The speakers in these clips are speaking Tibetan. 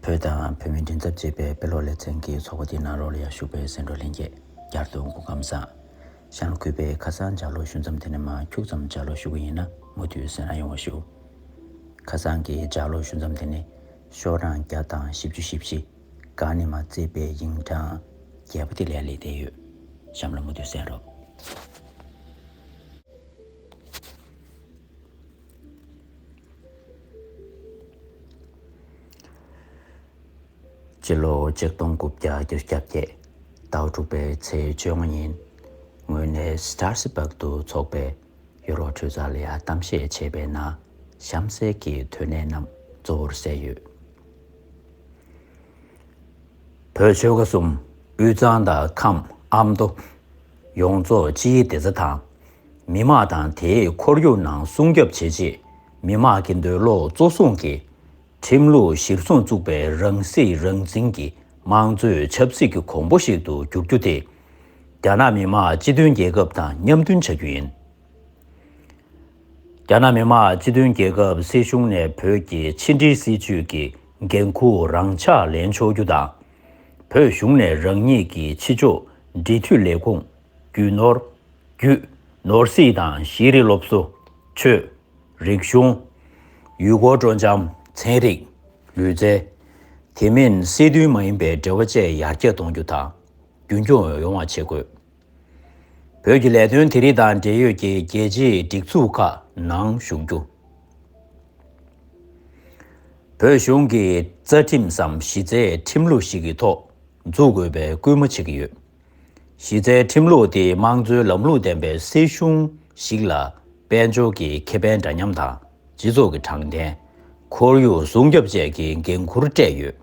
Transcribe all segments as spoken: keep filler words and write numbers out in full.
བོད་དང་བོད་མིའི་མགྲིན་ཚབ་ཅེས་པའི་དཔེ་ཀློག་ལེ་ཚན་གྱི་ཚོགས་པ་འདིའི་ནང་ལོགས་ལ་ཡང་ཞུགས་པའི་གཟེངས་བསྟོད་ལྷན་རྒྱས་བསྐྱར་དུ་སྐུ་ཁམས་བཟང་། གཤམ་ལ་གུས་པས་ཁ་སང་ལྗགས་ཀློག་ཞུ་མཚམས་དེ་ནས་མར་འཁྱུག་ཙམ་ལྗགས་ཀློག་ཞུ་གི་ཡིན་ན་མུ་མཐུད་གསན་རོགས་ཡོང་བ་ཞུ། ཁ་སང་གི་ལྗགས་ཀློག་ཞུ་མཚམས་དེ་ནས་ཤོག་གྲངས་བརྒྱ་དང་བཞི་བཅུ་ཞེ་བཞི། གང་ནས་མར་བརྩིས་པའི་ཡིག་གྲངས་བརྒྱད་པ་དེ་ལ་སླེབས་བསྡད་ཡོད། གཤམ་ལ་མུ་མཐུད་གསན་རོགས། སྤྱི་ལོ་ཆིག་སྟོང་དགུ་བརྒྱ་བརྒྱད་ཅུ་གྱ་བརྒྱད་ཟླ་བ་དྲུག་པའི་ཚེས་བཅོ་ལྔ་ཉིན། ངོས་ནས་སི་ཏྲ་སི་བྷག་ཏུ་འཚོགས་པའི་ཡུ་རོབ་གྲོས་ཚོགས་ལ་ཡང་གཏམ་བཤད་བྱས་པའི་ནང་གཤམ་གསལ་གྱི་དོན་གནད་རྣམས་གཙོ་བོར་གསལ་ཡོད། བོད་ཆོལ་ཁ་གསུམ་དབུས་གཙང་དང་ཁམས་ཨ་མདོ་ཡོངས་རྫོགས་སྤྱིའི་བདེ་རྩ་དང་། མི་དམངས་དང་དེའི་ཁོར་ཡུག་ནང་སྲུང་སྐྱོབ་བྱེད་ཆེད་མི་དམངས་ཀྱི་འདོད་བློ་གཙོ་བཟུང་གིས་ཁྲིམས་ལུགས་གཞིར་བཟུང་བཙུགས་པའི་རང་སྲིད་རང་འཛིན་གྱི་དམངས་གཙོའི་ཆབ་སྲིད་ཀྱི་གོང་བུ་ཞིག་ཏུ་འགྱུར་རྒྱུ་དེ་རྒྱ་ནག་མི་དམངས་སྤྱི་མཐུན་རྒྱལ་ཁབ་དང་མཉམ་མཐུན་བྱ་རྒྱུ་ཡིན། རྒྱ་ནག་མི་དམངས་སྤྱི་མཐུན་རྒྱལ་ཁབ་སྲིད་གཞུང་ནས་བོད་ཀྱི་ཕྱི་འབྲེལ་སྲིད་ཇུས་ཀྱི་འགན་འཁུར་རང་འཇགས་ལེན་ཆོག་རྒྱུ་དང་། བོད་གཞུང་ནས་རང་ཉིད་ཀྱི་ཕྱི་ཕྱོགས་འབྲེལ་མཐུད་ལས་ཁུངས། རྒྱུ་ནོར། རྒྱུ་ནོར་སྲིད་དང་ཤེས་རིག་སློབ་གསོ། ཆོས། རིག་གཞུང་། ཡུལ་སྐོར་སྤྲོ་འཆམ། ཚན་རིག་ལུས་རྩལ། དེ་མིན་སྲིད་དོན་མ་ཡིན་པའི་འབྲེལ་བ་བཅས་ཡར་རྒྱས་གཏོང་རྒྱུ་དང་། རྒྱུན་འཁྱོངས་ཡོང་བ་བྱེད་དགོས། བོད་ཀྱི་ལས་དོན་དེ་རིགས་དང་འབྲེལ་ཡོད་ཀྱི་རྒྱལ་སྤྱིའི་སྒྲིག་འཛུགས་ཁག་ནང་ཞུགས་རྒྱུ། བོད་གཞུང་གིས་རྩ་ཁྲིམས་སམ་གཞི་རྩའི་ཁྲིམས་ལུགས་ཤིག་གི་ཐོག་འཛུགས་དགོས་པའི་སྐུལ་མ་བྱེད་ཀྱི་ཡོད། གཞི་རྩའི་ཁྲིམས་ལུགས་དེ་དམངས་གཙོའི་ལམ་ལུགས་ལྡན་པའི་སྲིད་གཞུང་ཞིག་ལ་དཔལ་འབྱོར་གྱི་ཁེ་ཕན་འདྲ་མཉམ་དང་། སྤྱི་ཚོགས་ཀྱི་དྲང་བདེན། ཁོར་ཡུག་སྲུང་སྐྱོབ་བཅས་ཀྱི་འགན་ཁུར་སྤྲད་ཡོད།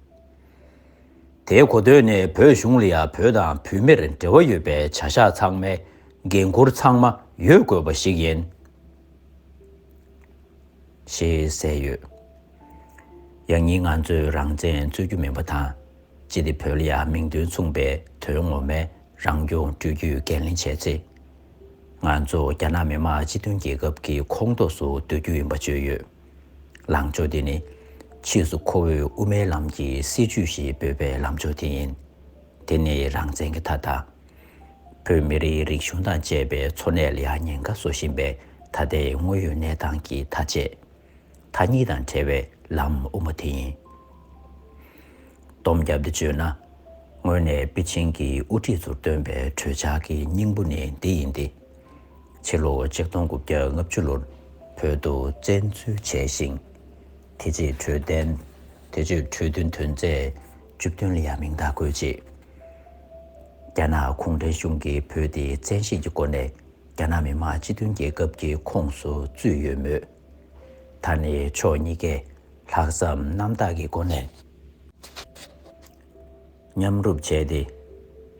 དེའི་གོ་དོན་ནི་བོད་གཞུང་ལ་ཡང་བོད་དང་བོད་མིར་འབྲེལ་བ་ཡོད་པའི་བྱ་གཞག་ཚང་མའི་འགན་ཁུར་ཚང་མ་ཡོད་དགོས་པ་ཞིག་ཡིན། ཞེས་གསལ་ཡོད། ཡང་སྙིང་ང་ཚོས་རང་བཙན་རྩོད་རྒྱུ་མིན་པ་དང་། ཅི་སྟེ་བོད་ལ་ཡང་མིང་དོན་མཚུངས་པའི་དོན་ངོ་མའི་རང་སྐྱོང་སྤྲོད་རྒྱུའི་འགན་ལེན་བྱས་ཚེ། ང་ཚོ་རྒྱ་ནག་མི་དམངས་སྤྱི་མཐུན་རྒྱལ་ཁབ་ཀྱི་ཁོངས་གཏོགས་སུ་སྡོད་རྒྱུ་ཡིན་པ་བརྗོད་ཡོད། ལངས་ཕྱོགས་འདི་ནི་ཕྱིས་སུ་ཁོ་བོས་དབུ་མའི་ལམ་གྱི་སྲིད་བྱུས་ཞེས་འབོད་པའི་ལངས་ཕྱོགས་དེ་ཡིན། དེ་ནི་རང་བཙན་གྱི་མཐའ་དག་བོད་མི་རིགས་རིག་གཞུང་དང་བཅས་པའི་འཚོ་གནས་ལ་ཡང་ཉེན་ཁ་བཟོ་བཞིན་པའི་ད་ལྟའི་དངོས་ཡོད་གནས་སྟངས་ཀྱི་མཐའ་དཔྱད། མཐའ་གཉིས་དང་བྲལ་བའི་ལམ་དབུ་མ་དེ་ཡིན། སྡོམ་བརྒྱབ་སྟེ་བརྗོད་ན། ངོས་ནས་པེ་ཅིང་གི་དབུ་ཁྲིད་ཚོར་བཏོན་པའི་གྲོས་འཆར་གྱི་སྙིང་པོ་ནི་འདི་ཡིན་ཏེ། ཕྱི་ལོ་ཆིག་སྟོང་དགུ་བརྒྱ་ལྔ་བཅུ་ལོར་བོད་དུ་བཙན་འཛུལ་བྱས་ཤིང་། དེ་རྗེས་འཕྲོད་བསྟེན། དེ་རྗེས་འཕྲོད་བསྟེན་དོན་ཚན་བཅུ་བདུན་ལ་ཡང་མིང་རྟགས་བཀོད་རྗེས། རྒྱ་ནག་གུང་ཁྲན་གཞུང་གིས་བོད་དེ་བཙན་ཤེད་ཀྱི་སྒོ་ནས་རྒྱ་ནག་མི་དམངས་སྤྱི་མཐུན་རྒྱལ་ཁབ་ཀྱི་ཁོངས་སུ་བཙུད་ཡོད་མོད། ད་ནི་ཕྱོགས་གཉིས་ཀས་ལྷག་བསམ་རྣམ་དག་གི་སྒོ་ནས་མཉམ་རུབ་བྱས་ཏེ།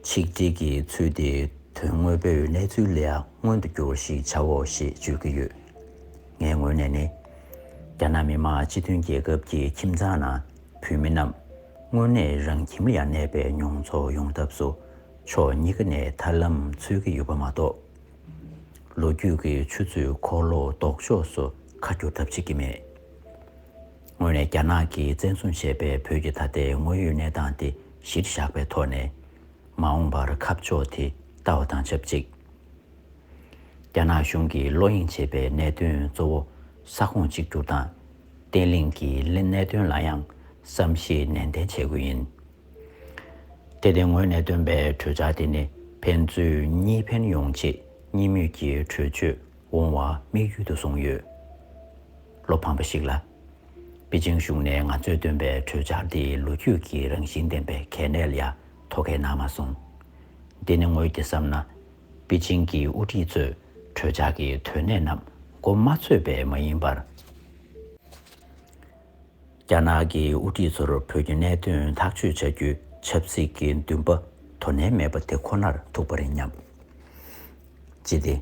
ཆིག་སྒྲིལ་གྱིས་ཚུལ་དེ་དོན་དངོས་པོའི་གནས་ཚུལ་ལ་ཡང་མངོན་དུ་འགྱུར་ཞིག་བྱའོ་ཞེས་བརྗོད་ཀྱི་ཡོད། ངའི་ངོས་ནས་ནི། རྒྱ་ནག་མི་དམངས་སྤྱི་མཐུན་རྒྱལ་ཁབ་ཀྱི་ཁྱིམ་ཚང་ནང་བོད་མི་རྣམས་དངོས་གནས་རང་ཁྱིམ་ལ་ཡང་གནས་པའི་མྱོང་ཚོར་ཡོང་ཐབས་སུ་ཕྱོགས་གཉིས་ཀ་ནས་ཐབས་ལམ་འཚོལ་གྱི་ཡོད་པ་མ་གཏོགས། ལོ་རྒྱུས་ཀྱི་ཆུ་ཚོད་འཁོར་ལོ་ལྡོག་ཕྱོགས་སུ་ཁ་བསྒྱུར་ཐབས་བྱེད་ཀྱི་མེད། དངོས་གནས་རྒྱ་ནག་གིས་བཙན་བཟུང་བྱས་པའི་བོད་ཀྱི་ད་ལྟའི་དངོས་ཡོད་གནས་སྟངས་དེ་གཞིར་བཞག་པའི་ཐོག་ནས། མ་འོངས་པར་ཁ་ཕྱོགས་དེ་ལྟ་བ་དང་ཆབས་ཅིག་རྒྱ་ནག་གཞུང་གིས་བློ་གཡེང་བྱེད་པའི་གནད་དོན་གཙོ་བོ་ས་ཁོངས་གཅིག་གྱུར་དང་། བརྟན་ལྷིང་གི་གནད་དོན་ལ་ཡང་བསམ་གཞིག་ནན་ཏན་བྱེད་དགོས་ཡིན། དེ་སྟེང་ངོས་ནས་བཏོན་པའི་གྲོས་འཆར་དེ་ནི་ཕན་ཚུན་གཉིས་ཕན་ཡོང་ཆེད་གཉིས་མོས་ཀྱི་གྲོས་ཆོད་འོང་བ་དམིགས་ཡུལ་དུ་བཟུང་ཡོད། བློ་ཕམ་པ་ཞིག་ལ། པེ་ཅིང་གཞུང་ནས་ང་ཚོས་བཏོན་པའི་གྲོས་འཆར་དེའི་ལོ་རྒྱུས་ཀྱི་རང་བཞིན་ལྡན་པའི་གལ་གནད་ལ་ཡང་ཐོ་འགོད་གནང་མ་སོང་། འདི་ནི་ངོས་ཀྱིས་བསམ་ན། པེ་ཅིང་གི་དབུ་ཁྲིད་ཚོས་གྲོས་འཆར་གྱི་དོན་གནད་རྣམས་མགོ་མ་ཚོས་པས་མ་ཡིན་པར། རྒྱ་ནག་གི་དབུ་ཁྲིད་ཚོར་བོད་ཀྱི་གནད་དོན་ཐག་གཅོད་བྱ་རྒྱུའི་ཆབ་སྲིད་ཀྱི་འདུན་པ་དོ་ནན་མེད་པ་དེ་ཁོ་ནར་ཐུག་པ་རེད་སྙམ། ཅི་སྟེ།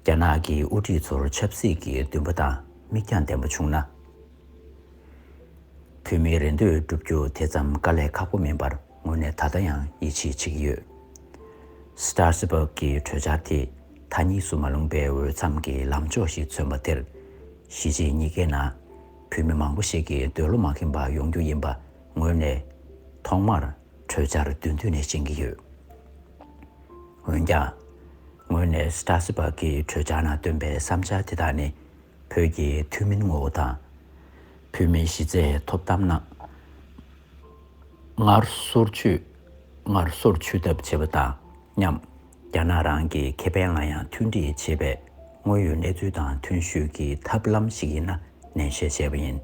རྒྱ་ནག་གི་དབུ་ཁྲིད་ཚོར་ཆབ་སྲིད་ཀྱི་འདུན་པ་དང་མིག་རྒྱང་ལྡན་པ་བྱུང་ན། བོད་མིའི་རེ་འདོད་བསྒྲུབ་རྒྱུ་དེ་ཙམ་དཀའ་ལས་ཁག་པོ་མིན་པར་ངོས་ནས་ད་ལྟ་ཡང་ཡིད་ཆེས་བྱེད་ཀྱི་ཡོད། སི་ཏཱར་སི་བག་གི་གྲོས་འཆར་དེ་མཐའ་གཉིས་སུ་མ་ལྷུང་པའི་འོས་འཚམ་གྱི་ལམ་ཕྱོགས་ཤིག་མཚོན་པ་དེར། གཞིས་བྱེས་གཉིས་ཀའི་ནང་བོད་མི་མང་པོ་ཞིག་གིས་འདོད་བློ་མ་ཁེངས་པར་ཡོང་རྒྱུ་ཡིན་པ་ ངོས་ནས་ཐོག་མར་གྲོས་འཆར་བདུན་མདུན་ནས་བཞེངས་ཀྱི་ཡོད། འོན་ཀྱང་། ངོས་ནས་སྟྲ་སི་སྦག་གིས་གྲོས་འཆར་ནང་བཏོན་པའི་བསམ་འཆར་དེ་དག་ནི་བོད་ཀྱི་ཐུན་མིན་ངོ་བོ་དང་། བོད་མིའི་གཞི་རྩའི་ཐོབ་ཐང་རྣམས་སྔར་སོར་ཆུད། སྔར་སོར་ཆུད་ཐབས་བྱེད་པ་དང་མཉམ། རྒྱ་ནག་རང་གི་ཁེ་ཕན་ལ་ཡང་མཐུན་སྒྲིལ་བྱེད་པའི་དངོས་ཡོད་གནས་ཚུལ་དང་མཐུན་ཤོས་ཀྱི་ཐབས་ལམ་ཞིག་ཡིན་ན་ནན་བཤད་བྱས་པ་ཡིན།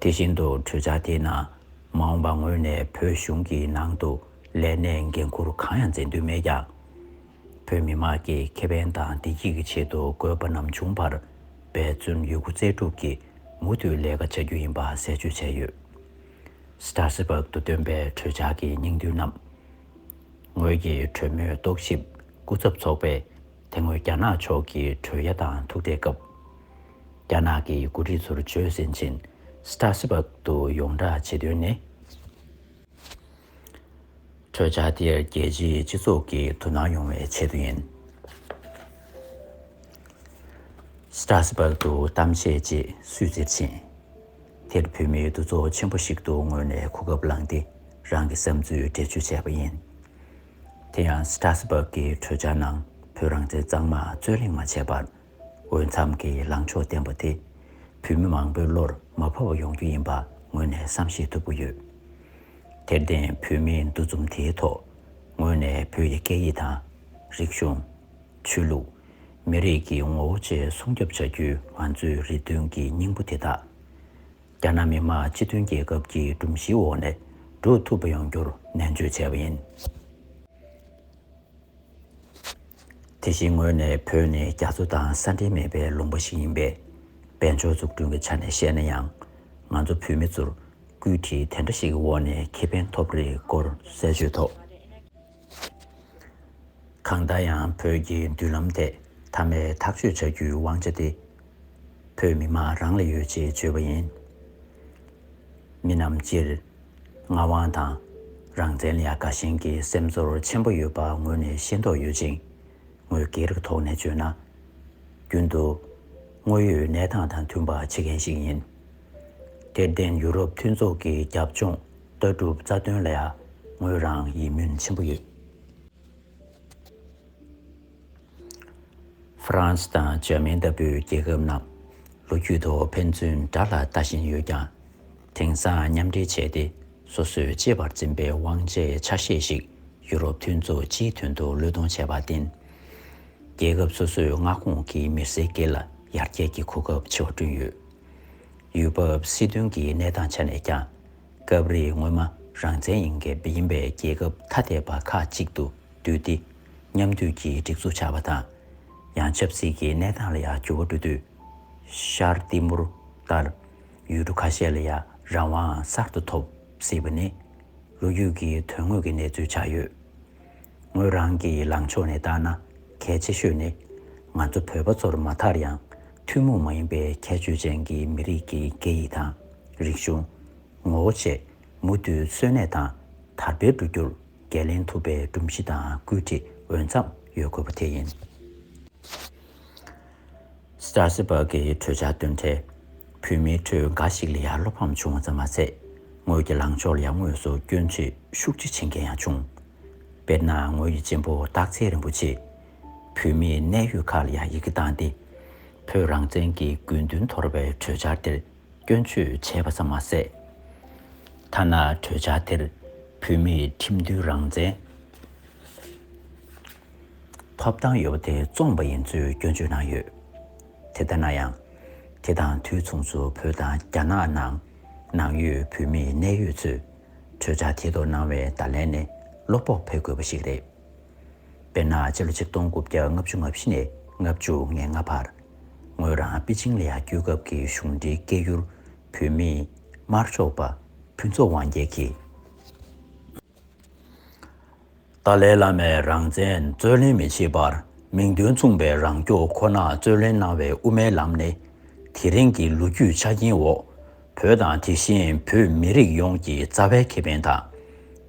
དེ་བཞིན་དུ་གྲོས་འཆར་དེའི་ནང་མ་འོངས་པ་ངོས་ནས་བོད་གཞུང་གི་ནང་དུ་ལས་གནས་འགན་འཁུར་གང་ཡང་འཛིན་འདོད་མེད་ཀྱང་། བོད་མི་དམངས་ཀྱི་ཁེ་ཕན་དང་བདེ་སྐྱིད་ཀྱི་ཆེད་དུ་དགོས་པ་ནམ་བྱུང་བར་འབད་བརྩོན་ཡོད་རྒུ་རྩལ་སྤྲུགས་ཀྱིས་མུ་མཐུད་ལས་ཀ་བྱ་རྒྱུ་ཡིན་པ་གསལ་བརྗོད་བྱས་ཡོད། སྟྲ་སི་སྦག་ཏུ་བཏོན་པའི་གྲོས་འཆར་གྱི་སྙིང་དོན་རྣམས། ངོས་ཀྱི་གྲོས་མོལ་རྟོག་ཞིབ་སྐུ་ཚབ་ཚོགས་པས་དེ་སྔོན་རྒྱ་ནག་ཕྱོགས་ཀྱི་གྲོས་ཡ་དང་ཐུག་འཕྲད་སྐབས། རྒྱ་ནག་གི་འགོ་ཁྲིད་ཚོར་བརྗོད་ཟིན་ཕྱིན་སྟྲ་སི་སྦག་ཏུ་ཡོངས་བསྒྲགས་བྱེད་དོན་ནི། གྲོས་འཆར་དེར་རྒྱལ་སྤྱིའི་སྤྱི་ཚོགས་ཀྱི་དོ་སྣང་ཡོང་བའི་ཆེད་དུ་ཡིན། སྟྲ་སི་སྦག་ཏུ་གཏམ་བཤད་ཅིག་སུད་སིར་ཕྱིན། དེར་བོད་མིའི་འདུ་ཚོགས་ཆེན་པོ་ཞིག་ཏུ་ངོས་ནས་གོ་སྐབས་བླངས་ཏེ་རང་གི་བསམ་ཚུལ་འགྲེལ་བརྗོད་བྱས་པ་ཡིན། དེ་ཡང་སྟྲ་སི་སྦག་གི་གྲོས་འཆར་ནང་བོད་རང་བཙན་གཙང་མ་རྩོད་གླེང་མ་བྱས་པར། འོས་འཚམ་གྱི་ལངས་ཕྱོགས་བསྟན་པ་དེ་བོད་མི་མང་པོའི་བློར་མ་ཕོག་པ་ཡོང་རྒྱུ་ཡིན་པ་ངོས་ནས་བསམ་ཤེས་ཐུབ་ཀྱི་ཡོད། དེར་བརྟེན་བོད་མིའི་འདུ་འཛོམས་དེའི་ཐོག་ངོས་ནས་བོད་ཀྱི་སྐད་ཡིག་དང་། རིག་གཞུང་། ཆོས་ལུགས། མི་རིགས་ཀྱི་ངོ་བོ་བཅས་སྲུང་སྐྱོབ་བྱ་རྒྱུའི་ང་ཚོའི་རེ་འདུན་གྱི་སྙིང་པོ་དེ་དག་རྒྱ་ནག་མི་དམངས་སྤྱི་མཐུན་རྒྱལ་ཁབ་ཀྱི་སྒྲོམ་གཞིའི་འོག་ནས་འགྲུབ་ཐུབ་པ་ཡོང་རྒྱུར་ནན་བརྗོད་བྱས་པ་ཡིན། དེ་བཞིན་ངོས་ནས་བོད་ནི་རྒྱ་མཚོ་དང་ས་འབྲེལ་མེད་པའི་ལུང་པ་ཞིག་ཡིན་པས། དཔལ་འབྱོར་འཛུགས་སྐྲུན་གྱི་ཆ་ནས་བཤད་ན་ཡང་། ང་ཚོ་བོད་མི་ཚོར་བཀོད་སྒྲིག་དེ་འདྲ་ཞིག་གི་འོག་ནས་ཁེ་ཕན་ཐོབ་རེས་སྐོར་གསལ་བརྗོད་ཐོག་གང་ལྟར་ཡང་བོད་ཀྱི་མདུན་ལམ་དེ་མཐའ་མའི་ཐག་གཅོད་བྱ་རྒྱུའི་དབང་ཆ་དེ་བོད་མི་དམངས་རང་ལ་ཡོད་ཅེས་བརྗོད་པ་ཡིན། མི་རྣམས་སྤྱིར་མངའ་དབང་དང་རང་བཙན་ལ་ཡང་དགའ་ཞེན་གྱི་སེམས་ཚོར་ཆེན་པོ་ཡོད་པ་ངོས་ནས་ཤེས་རྟོགས་ཡོད་ཅིང་། ངོས་སྒེར་གྱི་ཐོག་ནས་བརྗོད་ན། རྒྱུན་དུ་དངོས་ཡོད་གནས་སྟངས་དང་མཐུན་པ་བྱེད་མཁན་ཞིག་ཡིན། དེར་བརྟེན་ཡུ་རོབ་མཐུན་ཚོགས་ཀྱི་རྒྱབ་ལྗོངས་ལྟ་གྲུབ་རྩ་དོན་ལ་ཡང་ངོས་རང་ཡིད་སྨོན་ཆེན་པོ་ཡོད། ཧྥ་རན་སི་དང་འཇར་མན་ལྟ་བུའི་རྒྱལ་ཁབ་རྣམས་ལོ་རྒྱུས་ཐོག་ཕན་ཚུན་དགྲ་ལ་ལྟ་བཞིན་ཡོད་ཀྱང་། དེང་སང་མཉམ་འབྲེལ་བྱས་ཏེ་སོ་སོས་གཅེས་པར་འཛིན་པའི་དབང་ཆའི་ཆ་ཤས་ཤིག་ཡུ་རོབ་མཐུན་ཚོགས་སྤྱིའི་དོན་དུ་བློས་གཏོང་བྱས་པར་བརྟེན། རྒྱལ་ཁབ་སོ་སོའི་མངའ་ཁོངས་ཀྱི་མི་སེར་སྒེར་ལ་ཡར་རྒྱས་ཀྱི་གོ་སྐབས་ཆེ་བ་བསྐྲུན་ཡོད། ཡུལ་བབ་སྲིད་དོན་གྱི་གནས་སྟངས་ཆ་ནས་ཀྱང་། སྐབས་རེ་སྔོན་མ་རང་བཙན་ཡིན་གྱི་ཡིན་པའི་རྒྱལ་ཁབ་ཐ་དད་པ་ཁག་ཅིག་ཏུ་བསྡུས་ཏེ་མཉམ་འདུས་ཀྱི་སྒྲིག་འཛུགས་ཆགས་པ་དང་། ཡང་ཆབ་སྲིད་ཀྱི་གནས་སྟངས་ལ་ཡང་འགྱུར་བ་འགྲོ་དུས། ཤར་ཏི་མུར་ལྟར་ཡུལ་གྲུ་ཁ་ཤས་ལ་ཡང་རང་དབང་གསར་དུ་ཐོབ་སྲིད་པ་ནི་ལོ་རྒྱུས་ཀྱི་དོན་དངོས་ཀྱི་གནས་ཚུལ་ཆགས་ཡོད། ངོས་རང་གི་ལངས་ཕྱོགས་ནས་བལྟས་ན་གལ་ཆེ་ཤོས་ནི་ང་ཚོ་བོད་པ་ཚོར་མ་མཐར་ཡང་ཐུན་མོང་མ་ཡིན་པའི་ཁྱད་ཆོས་ཅན་གྱི་མི་རིགས་ཀྱི་སྐད་ཡིག་དང་རིག་གཞུང་། ངོ་བོ་བཅས་མུ་མཐུད་གསོན་གནས་དང་དར་སྤེལ་འགྲོ་རྒྱུར་འགན་ལེན་ཐུབ་པའི་སྒྲོམ་གཞི་དང་བཀོད་སྒྲིག་འོས་འཚམ་ཡོད་དགོས་པ་དེ་ཡིན། སྟྲ་སི་སྦག་གི་གྲོས་འཆར་བཏོན་འཕྲལ་བོད་མིའི་ཁྲོད་འགའ་ཞིག་ལ་ཡང་བློ་ཕམ་བྱུང་བ་ཙམ་མ་ཟད། ངོས་ཀྱི་ལངས་ཕྱོགས་ལ་ཡང་དངོས་སུ་སྐྱོན་བརྗོད་ཤུགས་ཆེ་བྱེད་མཁན་ཡང་བྱུང་། དཔེར་ན་ངོས་ཀྱི་གཅེན་པོ་སྟག་འཚེར་རིན་པོ་ཆེས་བོད་མིའི་གནད་ཡོད་ཁག་ལ་ཡང་ཡི་གེ་བཏང་སྟེ། བོད་རང་བཙན་གྱི་དགོས་འདུན་དོར་བའི་གྲོས་འཆར་དེར་སྐྱོན་བརྗོད་བྱས་པ་ཙམ་མ་ཟད། ཐ་ན་གྲོས་འཆར་དེར་བོད་མིའི་ཁྲིམས་མཐུན་རང་བཙན་ཐོབ་ཐང་ཡོད་པ་དེ་བཙོངས་པ་ཡིན་ཚུལ་སྐྱོན་བརྗོད་གནང་ཡོད། དེ་ལྟ་ན་ཡང་། དེ་དང་དུས་མཚུངས་སུ་བོད་དང་རྒྱ་ནག་ནང་ནང་ཡོད་བོད་མིའི་གནད་ཡོད་ཚོས་གྲོས་འཆར་དེ་ཐོག་གནང་བའི་བརྡ་ལན་ནི་བློ་ཕོག་འཕེར་དགོས་པ་ཞིག་རེད། དཔེར་ན་ཕྱི་ལོ་ཆིག་སྟོང་དགུ་བརྒྱ་ལྔ་བཅུ་ང་བཞི་ནས་ལྔ་བཅུ་ང་ལྔ་བར། ངོས་རང་པེ་ཅིང་ལ་ཡང་སྐྱོད་སྐབས་ཀྱི་གཞུང་འབྲེལ་སྐད་སྒྱུར་བོད་མིའི་དམར་ཕྱོགས་པ་ཕུན་ཚོགས་དབང་རྒྱལ་གྱིས། ཏཱ་ལའི་བླ་མས་རང་བཙན་རྩོད་ལེན་མི་བྱེད་པར་མིང་དོན་མཚུངས་པའི་རང་སྐྱོང་ཁོ་ན་རྩོད་ལེན་གནང་བའི་དབུ་མའི་ལམ་ནི་དེ་རིང་གི་ལོ་རྒྱུས་ཆ་རྐྱེན་འོག་བོད་དང་དེ་བཞིན་བོད་མི་རིགས་ཡོངས་ཀྱི་རྩ་བའི་ཁེ་ཕན་དང་།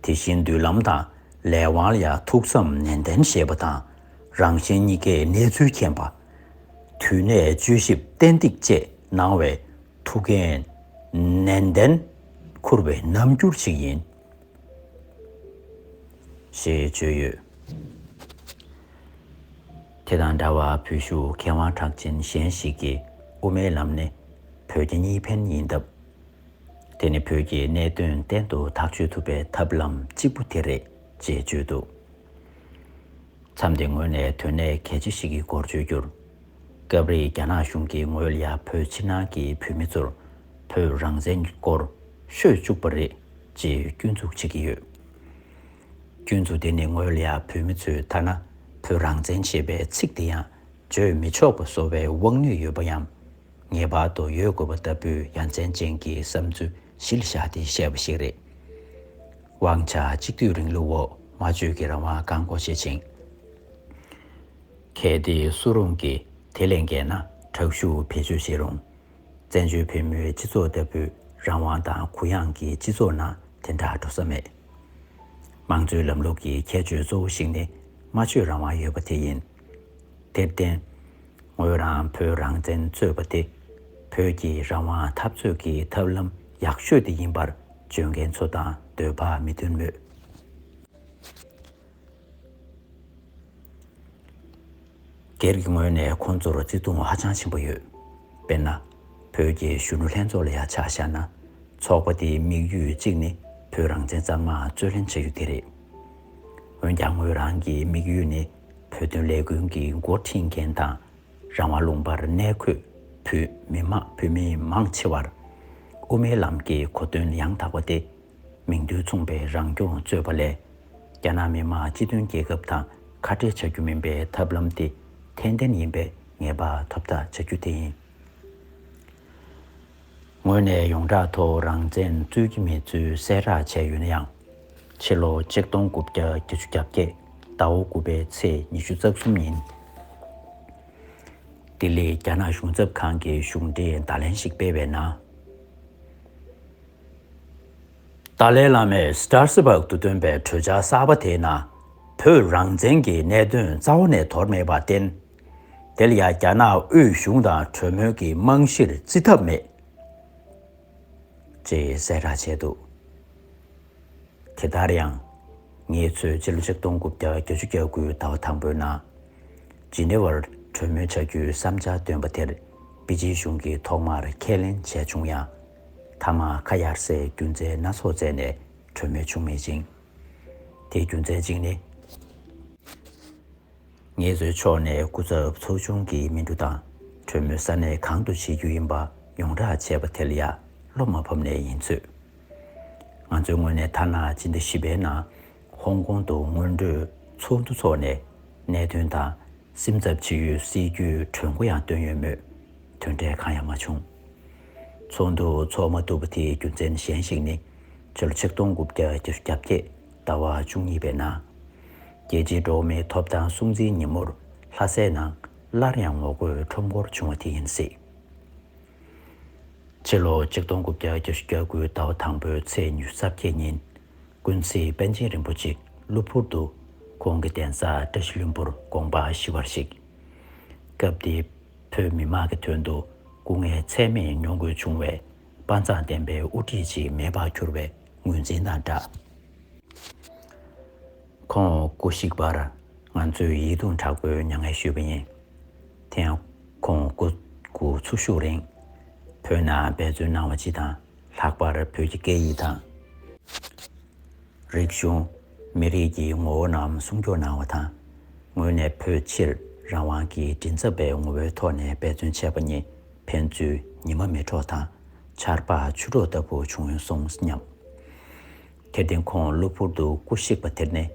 དེ་བཞིན་མདུན་ལམ་དང་ལས་དབང་ལ་ཡང་ཐུགས་བསམ་ནན་ཏན་བཞེས་པ་དང་། རང་གཞན་གཉིས་ཀའི་གནས་ཚུལ་མཁྱེན་པ། དུས་གནས་དཔྱོད་ཞིབ་ཏན་ཏིག་བཅས་གནང་བའི་ཐུགས་འགན་ནན་ཏན་ འཕུར་བའི་རྣམ་འགྱུར་ཞིག་ཡིན། ཞེས་བརྗོད་ཡོད། དེ་དང་འདྲ་བར་བོད་གཞུང་མཁས་དབང་གྲགས་ཅན་གཞན་ཞིག་གིས་དབུ་མའི་ལམ་ནི་བོད་རྒྱ་གཉིས་ཕན་ཡིན་སྟབས། དེ་ནི་བོད་ཀྱི་གནད་དོན་གཏན་དུ་ཐག་གཅོད་ཐུབ་པའི་ཐབས་ལམ་གཅིག་པུ་དེ་རེད་ཅེས་བརྗོད་འདུག། མཚམས་དེའི་ངོས་ནས་དོན་གནད་གལ་ཆེ་ཞིག་གི་སྐོར་བརྗོད་རྒྱུར། སྐབས་རེ་རྒྱ་ནག་གཞུང་གིས་ངོས་ལ་ཡ་བོད་ཕྱི་ནང་གི་བོད་མི་ཚོར་བོད་རང་བཙན་སྐོར་ཤོད་བཅུག་པ་རེད་ཅེས་སྐྱོན་འཛུགས་བྱེད་ཀྱི་ཡོད། སྐྱོན་འཛུགས་དེ་ནི་ངོས་ལ་ཡ་བོད་མི་ཚོས་ཐ་ན་བོད་རང་བཙན་ཞེས་པའི་ཚིག་དེ་ཡང་བརྗོད་མི་ཆོག་པ་བཟོ་བའི་དབང་ནུས་ཡོད་པ་ཡང་ངེས་པར་དུ་ཡོད་དགོས་པ་ལྟ་བུའི་ཡ་མཚན་ཅན་གྱི་བསམ་ཚུལ་གཞི་ལ་བཞག་སྟེ་བཤད་པ་ཞིག་རེད། དབང་ཆ་གཅིག་སྡུད་རིང་ལུགས་འོག་སྨྲ་བརྗོད་ཀྱི་རང་དབང་བཀག་འགོག་བྱེད་ཅིང་། གལ་ཏེ་སུ་རུང་གིས་དེ་ལས་འགལ་ན་དྲག་ཤུགས་བེད་སྤྱོད་བྱེད་རུང་། བཙན་བྱོལ་བོད་མིའི་སྤྱི་ཚོགས་ལྟ་བུའི་རང་དབང་དང་གུ་ཡངས་ཀྱི་སྤྱི་ཚོགས་ནང་དེ་འདྲ་འགྲོ་ས་མེད། དམངས་གཙོའི་ལམ་ལུགས་ཀྱི་ཁྱད་ཆོས་གཙོ་བོ་ཞིག་ནི་སྨྲ་བརྗོད་རང་དབང་ཡོད་པ་དེ་ཡིན། དེར་བརྟེན། ངོས་རང་བོད་རང་བཙན་རྩོད་པ་དེ་བོད་ཀྱི་རང་དབང་འཐབ་རྩོད་ཀྱི་ཐབས་ལམ་ཡག་ཤོས་དེ་ཡིན་པར་བརྗོད་མཁན་ཚོ་དང་འདོད་པ་མི་མཐུན་མོད། སྒེར་གྱི་ངོས་ནས་ཁོང་ཚོར་བརྩི་མཐོང་ཧ་ཅང་ཆེན་པོ་ཡོད། དཔེར་ན། བོད་ཀྱི་གཞོན་ནུ་ལྷན་ཚོགས་ལ་ཡང་ཆ་བཞག་ན། ཚོགས་པ་དེའི་དམིགས་ཡུལ་གཅིག་ནི་བོད་རང་བཙན་གཙང་མ་རྩོད་ལེན་བྱ་རྒྱུ་དེ་རེད། འོན་ཀྱང་ངོས་རང་གི་དམིགས་ཡུལ་ནི་བོད་དོན་ལས་འགུལ་གྱི་འགོ་ཁྲིད་མཁན་དང་། རང་དབང་ལུང་པར་གནས་འཁོད་བོད་མི་མང་བོད་མི་མང་ཆེ་བར་དབུ་མའི་ལམ་གྱི་གོ་དོན་ཡང་དག་པ་སྟེ། མིང་དོན་མཚུངས་པའི་རང་སྐྱོང་རྩོད་པ་ལས། རྒྱ་ནག་མི་དམངས་སྤྱི་མཐུན་རྒྱལ་ཁབ་དང་ཁ་བྲལ་བྱ་རྒྱུ་མིན་པའི་ཐབས་ལམ་དེ་ཏན་ཏན་ཡིན་པའི་ངེས་པ་ཐོབ་ཐབས་བྱ་རྒྱུ་དེ་ཡིན། ངོས་ནས་ཡོངས་གྲགས་ཐོག་རང་བཙན་རྩོད་ཀྱི་མེད་ཚུལ་གསལ་བསྒྲགས་བྱས་ཡོད་ན་ཡང་། ཕྱི་ལོ་ཆིག་སྟོང་དགུ་བརྒྱ་བརྒྱད་ཅུ་གྱ་བརྒྱད་ཟླ་བ་དགུ་པའི་ཚེས་ཉི་ཤུ་རྩ་གསུམ་ཉིན། ལྡི་ལི་རྒྱ་ནག་གཞུང་ཚབ་ཁང་གི་གཞུང་འབྲེལ་བརྡ་ལན་ཞིག་སྤེལ་བའི་ནང་། ཏཱ་ལའི་བླ་མས་སི་ཏྲ་སི་བྷག་ཏུ་བཏོན་པའི་གྲོས་འཆར་གསར་པ་དེའི་ནང་བོད་རང་བཙན་གྱི་གནད་དོན་རྩ་བ་ནས་དོར་མེད་པར་བརྟེན། དེ་ལ་ཡང་རྒྱ་ནག་དབུས་གཞུང་དང་གྲོས་མོལ་གྱི་རྨང་གཞིར་བརྩི་ཐབས་མེད། ཅེས་གསལ་བསྒྲགས་བྱས་འདུག། དེ་ལྟར་ཡང་། ངེད་ཚོས་ཕྱི་ལོ་ཆིག་སྟོང་དགུ་བརྒྱ་བརྒྱད་ཅུ་གྱ་དགུ་ཟླ་བ་དང་པོའི་ནང་། ཇི་ནེ་ཝར་གྲོས་མོལ་བྱ་རྒྱུའི་བསམ་འཆར་བཏོན་པ་དེར་པེ་ཅིན་གཞུང་གིས་ཐོག་མར་ཁས་ལེན་བྱས་བྱུང་ཡང་། མཐའ་མ་ཁ་གཡར་སའི་རྒྱུ་མཚན་སྣ་ཚོགས་བཙལ་ནས་གྲོས་མོལ་བྱུང་མེད་ཅིང་། དེའི་རྒྱུ་མཚན་གཅིག་ནི། ངེད་ཚོའི་ཕྱོགས་ནས་སྐུ་ཚབ་ཚོགས་ཆུང་གི་མི་འགྲོ་དང་གྲོས་མོལ་ས་གནས་གང་དུ་བྱེད་རྒྱུ་ཡིན་པ་ཡོངས་བསྒྲགས་བྱས་པ་དེ་ལ་ཡང་བློ་མ་བབས་ནས་ཡིན་ཚོད། ང་ཚོའི་ངོས་ནས་ཐ་ན་སྤྱི་ཟླ་བཞི་པའི་ནང་ཧོང་ཀོང་དུ་སྔོན་འགྲོའི་ཚོགས་འདུ་འཚོགས་ནས་གནད་དོན་དང་སེམས་འཚབ་བྱེད་ཡུལ་སེལ་རྒྱུའི་གྲོས་འགོ་ཡང་བཏོན་ཡོད་མོད་དོན་འབྲས་གང་ཡང་མ་བྱུང་། ཚོགས་འདུ་འཚོགས་མ་ཐུབ་པ་དེའི་རྒྱུ་མཚན་གཞན་ཞིག་ནི་ཕྱི་ལོ་ཆིག་སྟོང་དགུ་བརྒྱ་བརྒྱད་ཅུ་གྱ་བརྒྱད་ཟླ་བ་བཅུ་གཉིས་པའི་ནང་རྒྱལ་སྤྱིའི་འགྲོ་བ་མིའི་ཐོབ་ཐང་སྲུང་བརྩིའི་ཉིན་མོར་ལྷ་སའི་ནང་སླར་ཡང་ངོ་རྒོལ་ཁྲོམ་སྐོར་བྱུང་བ་དེ་ཡིན་སྲིད། ཕྱི་ལོ་ཆིག་སྟོང་དགུ་བརྒྱ་བརྒྱད་ཅུ་གྱ་དགུ་ཟླ་བ་དང་པོའི་ཚེས་ཉི་ཤུ་རྩ་བརྒྱད་ཉིན། ཀུན་གཟིགས་པཎ་ཆེན་རིན་པོ་ཆེ་གློ་བུར་དུ་ཁོང་གི་གདན་ས་བཀྲ་ཤིས་ལྷུན་པོར་དགོངས་པ་ཞི་བར་གཤེགས། སྐབས་དེའི་བོད་མི་མང་གི་དོན་དུ་སྐུ་ངལ་ཚད་མེད་མྱོང་དགོས་བྱུང་བའི་དཔའ་མཛངས་ལྡན་པའི་དབུ་ཁྲིད་ཅིག་མེད་པར་གྱུར་བའི་ངོས་འཛིན་དང་སྦྲགས། ཁོང་སྐུ་གཤེགས་པར་ང་ཚོས་ཡིད་གདུང་དྲག་པོའི་མྱ་ངན་ཞུས་པ་ཡིན། དེ་ཡང་ཁོང་སྐུ་སྐུ་འཚོ་བཞུགས་རིང་། བོད་ནང་འབད་བརྩོན་གནང་བ་སྤྱི་དང་ལྷག་པར་བོད་ཀྱི་སྐད་ཡིག་དང་། རིག་གཞུང་། མི་རིགས་ཀྱི་ངོ་བོ་རྣམས་སྲུང་སྐྱོབ་གནང་བ་དང་། ངོས་ནས་བོད་ཕྱིར་རང་དབང་གི་མགྲིན་ཚབ་པའི་ངོ་བོའི་ཐོག་ནས་འབད་བརྩོན་བྱས་པ་ཉིད་ཕན་ཚུན་ཉི་མ་མེ་གྲོགས་དང་ཆར་པ་ཆུ་གྲོགས་ལྟ་བུ་བྱུང་སོང་སྙམ། དེར་བརྟེན་ཁོང་གློ་བུར་དུ་སྐུ་གཤེགས་པ་དེར་ནི་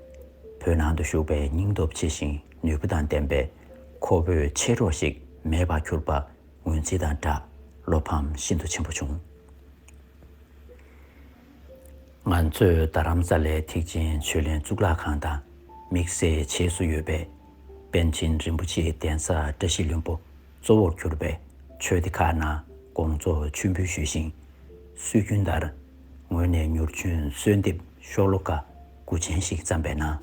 བོད་ནང་དུ་བཞུགས་པའི་སྙིང་སྟོབས་ཆེ་ཞིང་ནུས་པ་དང་ལྡན་པའི་ཁོ་བོའི་མཆེད་གྲོགས་ཤིག་མེད་པར་གྱུར་པ་ངོས་འཛིན་དང་སྦྲགས་བློ་ཕམ་ཤིན་ཏུ་ཆེན་པོ་བྱུང་། ང་ཚོས་རྡ་རམ་ས་ལའི་ཐེག་ཆེན་ཆོས་གླིང་གཙུག་ལག་ཁང་དང་དམིགས་བསལ་བྱེས་སུ་ཡོད་པའི་པཎ་ཆེན་རིན་པོ་ཆེའི་གདན་ས་བཀྲ་ཤིས་ལྷུན་པོ་གཙོ་བོར་གྱུར་པའི་ཆོས་སྡེ་ཁག་ནང་དགོངས་རྫོགས་མཆོད་འབུལ་ཞུས་ཤིང་། སྲོལ་རྒྱུན་ལྟར་ངོས་ནས་མྱུར་མཆོད་གསོལ་འདེབས་ཤོ་ལོ་ཀ་དགུ་ཅན་ཞིག་བརྩམས་པའི་ནང་།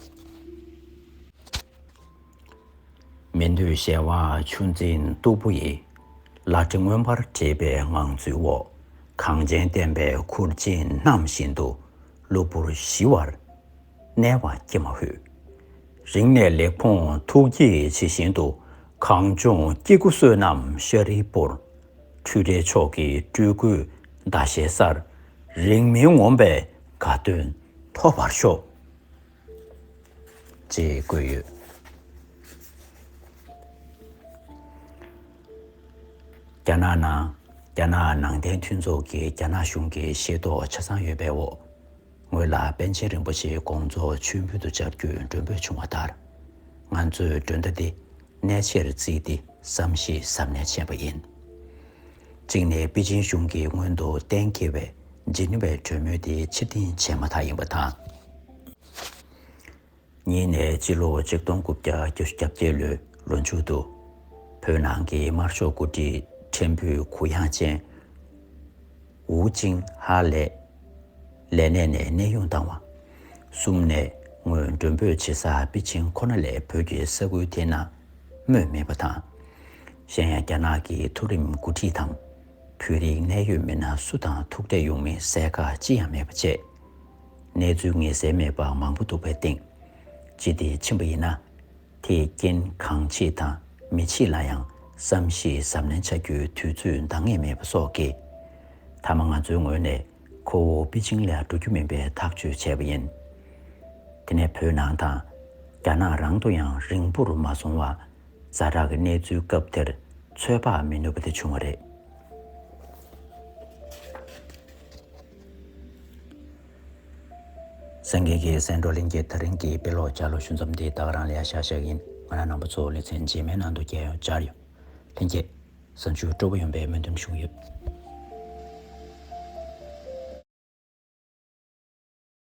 མི་འདོད་གཞན་དབང་ཆུ་འཛིན་སྟུག་པོ་ཡི། ལག་ཁྲི་མངོན་པར་བྲེས་པའི་ངང་ཚུལ་འོག། གངས་ཅན་བསྟན་པའི་ཁུར་ཆེན་བསྣམས་བཞིན་དུ། གློ་བུར་ཞི་བར་གནས་པ་ཀྱེ་མ་ཧོད། རིང་ནས་ལེགས་འཕོངས་ཐུགས་བསྐྱེད་ཇི་བཞིན་དུ། གངས་ལྗོངས་སྐྱེ་དགུ་བསོད་ནམས་ཤ་རིལ་པོར། འཕྲུལ་རིག་མཆོག་གི་སྤྲུལ་སྐུའི་ཟླ་ཤེལ་སར། རིང་མིན་ངོམས་པའི་དགའ་སྟོན་ཐོབ་པར་ཤོག། ཅེས་བཀོད་ཡོད། རྒྱ་ནག་ནང་། རྒྱ་ནག་ནང་བསྟན་མཐུན་ཚོགས་ཀྱིས་རྒྱ་ནག་གཞུང་གི་ཤེས་རྟོགས་ཆ་ཚང་ཡོད་པའི་འོག་ངོས་ལ་པཎ་ཆེན་རིན་པོ་ཆེའི་དགོངས་རྫོགས་མཆོད་འབུལ་དུ་བཅར་རྒྱུའི་མགྲོན་འབོད་བྱུང་བ་ལྟར། ང་ཚོས་མགྲོན་བརྡ་འདི་གནད་ཆེར་བརྩིས་ཏེ་བསམ་ཤེས་གཟབ་ནན་བྱས་པ་ཡིན། གཅིག་ནས་པེ་ཅིན་གཞུང་གིས་སྔོན་དུ་གཏན་འཁེལ་བའི་ཇི་ནི་ཝའི་གྲོས་མོལ་དེ་ཕྱིར་འཐེན་བྱས་མ་ཐག་ཡིན་པ་དང་། གཉིས་ནས་སྤྱི་ལོ་ཆིག་སྟོང་དགུ་བརྒྱ་བརྒྱད་ཅུ་གྱ་བརྒྱད་ལོའི་ལོ་མཇུག་ཏུ། བོད་ནང་གི་དམར་ཤོག་འགོ་ཁྲིད་ཕྲན་བུའི་གུ་ཡངས་ཅན་ཝུའུ་ཅིང་ཧྭ་ལས་ལས་གནས་ནས་གནས་དབྱུང་བཏང་བ། གསུམ་ནས་ངོས་མགྲོན་འབོད་བྱེད་ས་པེ་ཅིང་ཁོ་ན་ལས་བོད་ཀྱི་ས་ཁུལ་དེ་ན་སྨོས་མེད་པ་དང་། གཞན་ཡང་རྒྱ་ནག་གི་མཐོ་རིམ་འགོ་ཁྲིད་དང་། བོད་རིགས་གནད་ཡོད་མི་སྣ་སུ་དང་ཐུག་འཕྲད་ཡོང་མིན་གསལ་ཁ་ཅི་ཡང་མེད་པ་བཅས། གནས་ཚུལ་ངེས་གསལ་མེད་པ་མང་པོ་འདུག་པའི་སྟེང་། ཅི་སྟེ་ཕྱིན་པ་ཡིན་ན། དེས་རྐྱེན་གང་བྱེད་དང་མི་བྱེད་ལ་ཡང་བསམ་ཤེས་གཟབ་ནན་བྱ་རྒྱུའི་དུས་ཚོད་འདང་ངེས་མེད་པ་སོགས་ཀྱིས། མཐའ་མ་ང་ཚོའི་ངོས་ནས་ཁོ་བོ་པེ་ཅིང་ལ་འགྲོ་རྒྱུ་མིན་པའི་ཐག་གཅོད་བྱས་པ་ཡིན། དེ་ནས་བོད་ནང་དང་རྒྱ་ནག་རང་དུ་ཡང་རིང་པོར་མ་སོང་བར། ཛ་དྲག་གི་གནས་ཚུལ་སྐབས་དེར་ཚོད་དཔག་མི་ནུས་པ་དེ་བྱུང་བ་རེད། སངས་རྒྱས་ཀྱི་སེང་འབྲོག་གླིང་གི་ད་རིང་གི་དཔེ་ཀློག་ལྗགས་ཀློག་ཞུ་མཚམས་འདི་ད་ག་རང་ལ་ཡ་བཞག་བཞག་ཡིན། ང་རང་རྣམ་པ་ཚོ་ལེ་ཚན་རྗེས་མའི་ནང་དུ་མཇལ་ཡོང་། བཅར་ཡོང་། ལྷན་རྒྱས། གཟའ་མཇུག་སྤྲོ་པོ་ཡོང་བའི་སྨོན་འདུན་ཞུ་གི་ཡོད།